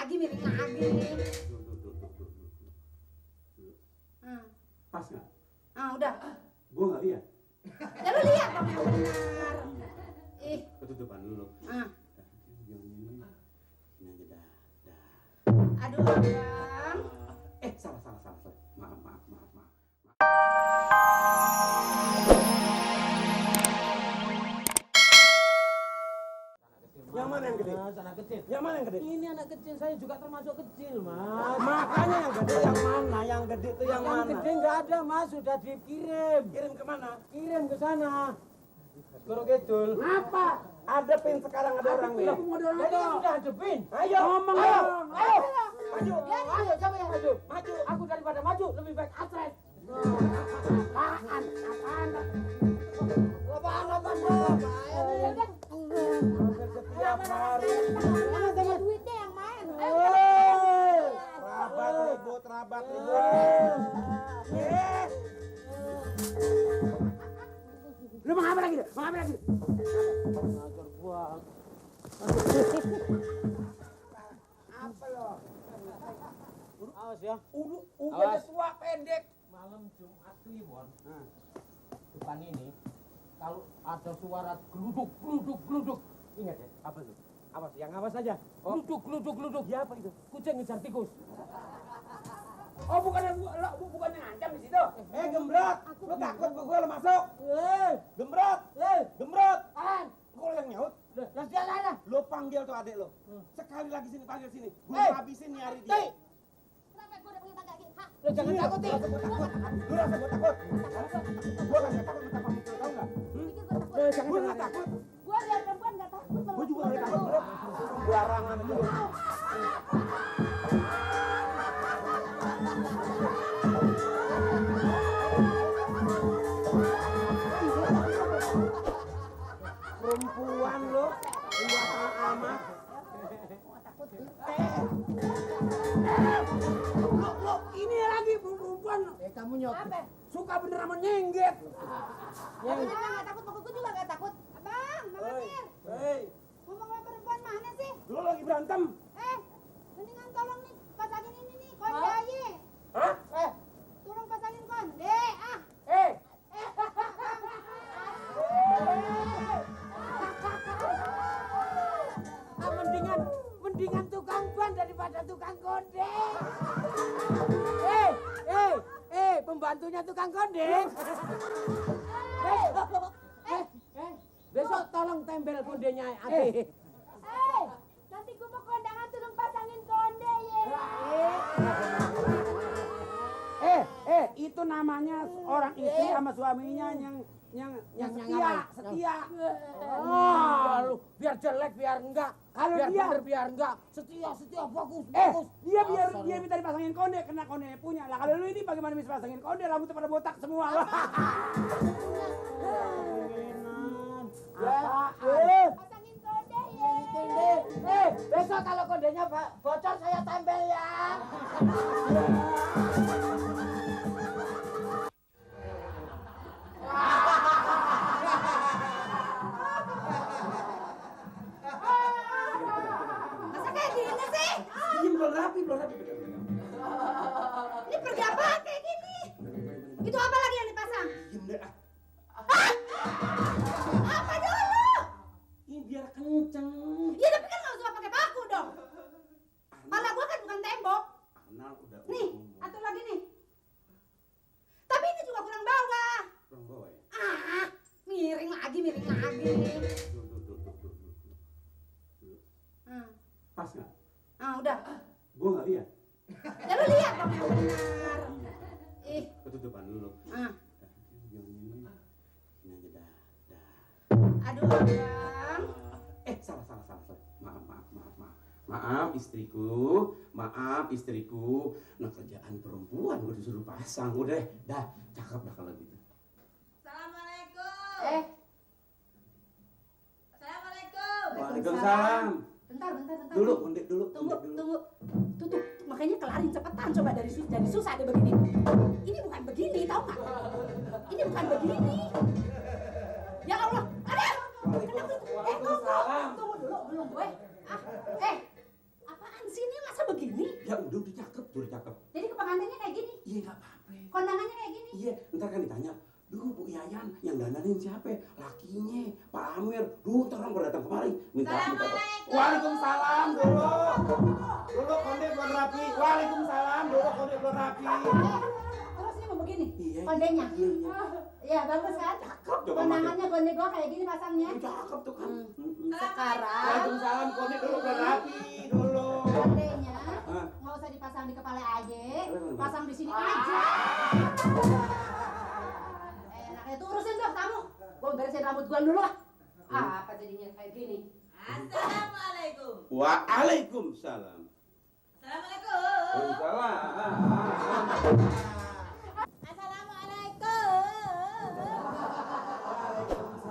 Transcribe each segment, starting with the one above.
lagi, miring lagi. Pas nggak? Ah, udah. Gue nggak lihat. Ya lu lihat dong yang benar. Ih, Ketutupan dulu. ah. Ini aja dah. Aduh, Bang. Salah. Maaf. Yang mana yang gede? Anak kecil. Yang mana yang gede? Ini anak kecil, saya juga termasuk kecil, Mas. Makanya yang gede yang mana? Yang gede itu yang mana? Yang gede nggak ada, Mas. Sudah dikirim. Kirim kemana? Kirim ke sana. Goro Kidul. Apa? Ada pin sekarang ada orang nih. Jadi sudah ada pin. Ayo, ngomong Ayo. Maju. Ayo, siapa yang maju? Maju. Aku daripada maju, lebih baik atret. Apaan? Apaan, dong? Hampir setiap hari. Sama duitnya yang main. Rabat ribut. Lu mau apa lagi? Mau apa lagi? Ngajar gua. Apa lo? Awas ya. Udah tua pendek. Malam Jumat Kliwon. Depan ini kalau ada suara gluduk. Ingat ya? Apa itu? Awas, yang awas saja. Gluduk. Ya apa itu? Kucing ngejar tikus. Oh, bukan yang ngancam di situ. Gembrot. Lu takut ke gua lu masuk. Gembrot. Apaan? Gua yang nyaut. Lah dia lah. Lu panggil tuh adek lu. Sekali lagi sini panggil sini. Gua habisin nyari dia. Kenapa gue udah punya tangga gini? Hah? Lu jangan takut, Lu rasa gua takut? Gua nggak takut minta pamit lu, tahu nggak? Pikir gue takut. Gua nggak takut. Gue biar perempuan nggak takut. Gua juga nggak takut, bro. Barangan aja lu. Perempuan lo, buatan amat. Lo, ini lagi perempuan. Kamu nyok. Suka bener sama nyengget. Abang nggak takut, pokoknya gue juga nggak takut. Abang, Bang Amir. Hei, Ngomong sama perempuan mana sih? lo lagi berantem. Mendingan tolong nih pasangin ini nih, konde aja. Hah? Tolong pasangin konde, ah. Mendingan tukang ban daripada tukang konde. Pembantunya tukang konde. Besok tolong tempel kondenya Ade. Nanti gue mau kondangan tolong pasangin konde ya. Itu namanya orang istri sama suaminya yang setia. Lu biar jelek biar enggak. Kalau biar dia- bener biar enggak. Setia bagus. Dia minta dipasangin konde karena kondenya punya. Lah kalau lu ini bagaimana bisa pasangin konde, rambutnya pada botak semua. Pasangin konde ya. Besok kalau kondenya bocor saya tempel ya. Masa kayak gini sih? Diem, belum rapi. Ini pergi apaan kayak gini? Itu apa lagi yang dipasang? Diem deh. Apa dulu? Ini biar kenceng. Ya tapi kan nggak usah pakai paku dong. Pala gua kan bukan tembok. Arnal udah Nih, atau lagi nih. Tapi ini juga kurang bawah. kurang bawah ya. Miring lagi. Pas nggak? Udah. Gua nggak lihat. Ya lu lihat dong yang benar. Ih, Ketutupan dulu. Ini aja dah. aduh Bang. Salah. Maaf istriku. Nah, kerjaan perempuan gue disuruh pasang. Udah, dah, cakep dah kalau gitu. Assalamualaikum. Assalamualaikum. Waalaikumsalam. Bentar. Dulu, undek dulu. Tunggu. Tuh, makanya kelarin cepetan coba dari susah deh begini. Ini bukan begini, tahu nggak? Ini bukan begini. Ya Allah, ada. Waalaikumsalam. Tunggu dulu, belum gue. Apaan sih ini masa yang dandanin siapa? Lakinya, Pak Amir. Duh, ntar orang datang kemari. Minta. Waalaikumsalam, dulu. Dulu konde belum rapi. Waalaikumsalam, dulu konde belum rapi. Terus ini mau begini? Iya. Kondenya? Iya. Iya, bagus kan? Cakep coba. Kondangannya konde gua kayak gini pasangnya. Cakep tuh kan. Sekarang Waalaikumsalam, konde dulu belum rapi. Dulu. kondenya nggak usah dipasang di kepala aja, pasang di sini aja. Enaknya tuh urusin tuh kamu. Gua beresin rambut gua dulu lah. Apa jadinya kayak gini? Assalamualaikum. Waalaikumsalam. Assalamualaikum. Waalaikumsalam.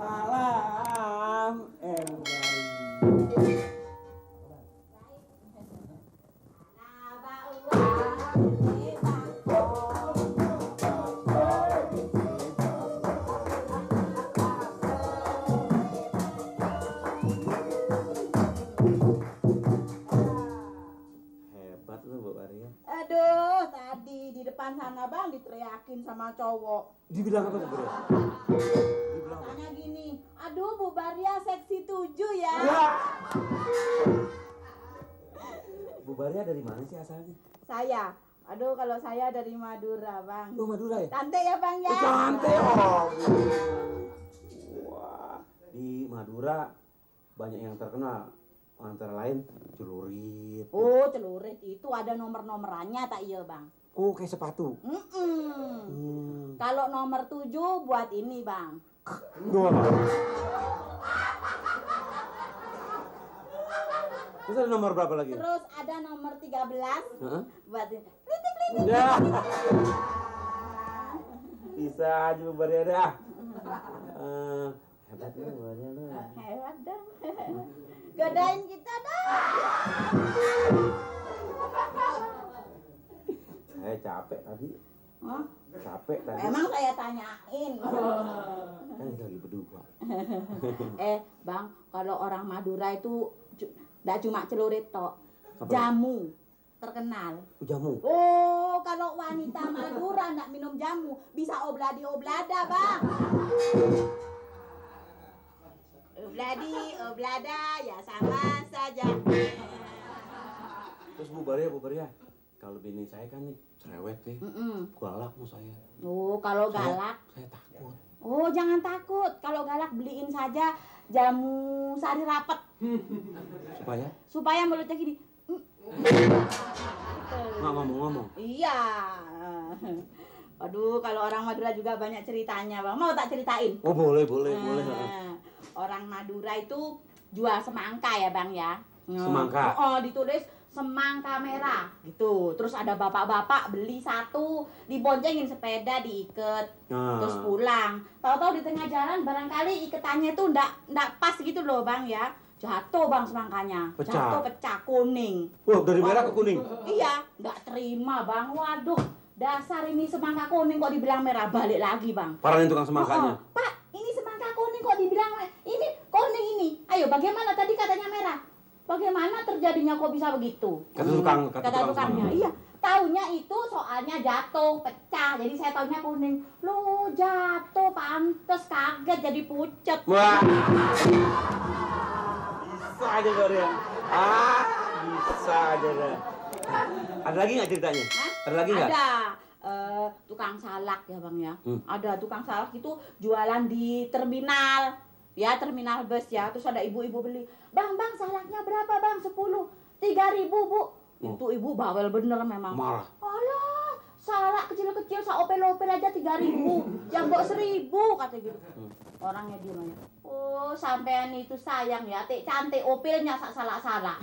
Salam, Hebat lu, Bu Arya. Aduh, tadi di depan sana Bang diteriakin sama cowok. Dibilang apa, Bu Arya? Katanya gini, aduh Bu Baria seksi 7 ya. Bu Arya dari mana sih asalnya? Saya, aduh kalau saya dari Madura Bang. Oh, Madura ya? Cantik ya Bang ya? Cantik, oh. Wah, di Madura banyak yang terkenal. Antara lain celurit. Oh celurit itu ada nomor-nomorannya tak iya Bang? Oh, kayak sepatu. Kalau nomor 7 buat ini Bang. Dua. Terus ada nomor berapa lagi? Terus ada nomor 13 Heeh. buat ini. Plitip-plitip. Ya. Bisa aja Bu Arya dah. Hebat ya Bu Arya lu. Hebat dong. Godain kita dong. Saya capek tadi. Hah? Capek tadi. Emang saya tanyain. Kan kita lagi berdua. Bang, kalau orang Madura itu nggak cuma celurit tok, Apa? jamu terkenal. Jamu. Oh, kalau wanita Madura nggak minum jamu, bisa obladi-oblada, Bang. Obladi, oblada, ya sama saja. Terus Bu Arya. Kalau bini saya kan nih cerewet nih. Galak mau saya. Oh, kalau galak. Saya takut. Oh, jangan takut. Kalau galak beliin saja jamu sari rapet. Supaya? Supaya mulutnya gini. Nggak ngomong-ngomong. Iya. Aduh, kalau orang Madura juga banyak ceritanya, Bang. Mau tak ceritain? Oh, boleh. Orang Madura itu jual semangka ya, Bang ya. Semangka? Oh, ditulis semangka merah gitu. Terus ada bapak-bapak beli satu, diboncengin sepeda, diiket, terus pulang. Tahu-tahu di tengah jalan barangkali iketannya tuh ndak pas gitu loh, Bang ya. Jatuh Bang semangkanya. Pecah. Pecah kuning. Wah, dari merah ke kuning. Iya, nggak terima Bang. Waduh, dasar ini semangka kuning kok dibilang merah, balik lagi Bang. Parahin tukang semangkanya. Pak, ini semangka kuning kok dibilang merah. Ini kuning ini. Ayo, bagaimana tadi katanya merah? Bagaimana terjadinya kok bisa begitu? Kata tukangnya. Iya, taunya itu soalnya jatuh, pecah. Jadi saya taunya kuning. Loh, jatuh pantes kaget jadi pucet. Wah. Bisa aja Bu Arya. Bisa aja deh. Ada lagi nggak ceritanya? Hah? Ada lagi nggak? Ada. Tukang salak ya Bang ya. Ada tukang salak itu jualan di terminal. Ya, terminal bus ya. Terus ada ibu-ibu beli. Bang, salaknya berapa Bang? 10. 3.000 Bu. Itu ibu bawel bener memang. Marah. Alah, salak kecil-kecil saopel-opel aja 3.000. Yang buat 1.000 kata gitu. Orangnya diem aja. Oh, sampean itu sayang ya, cantik opelnya sak salak-salak.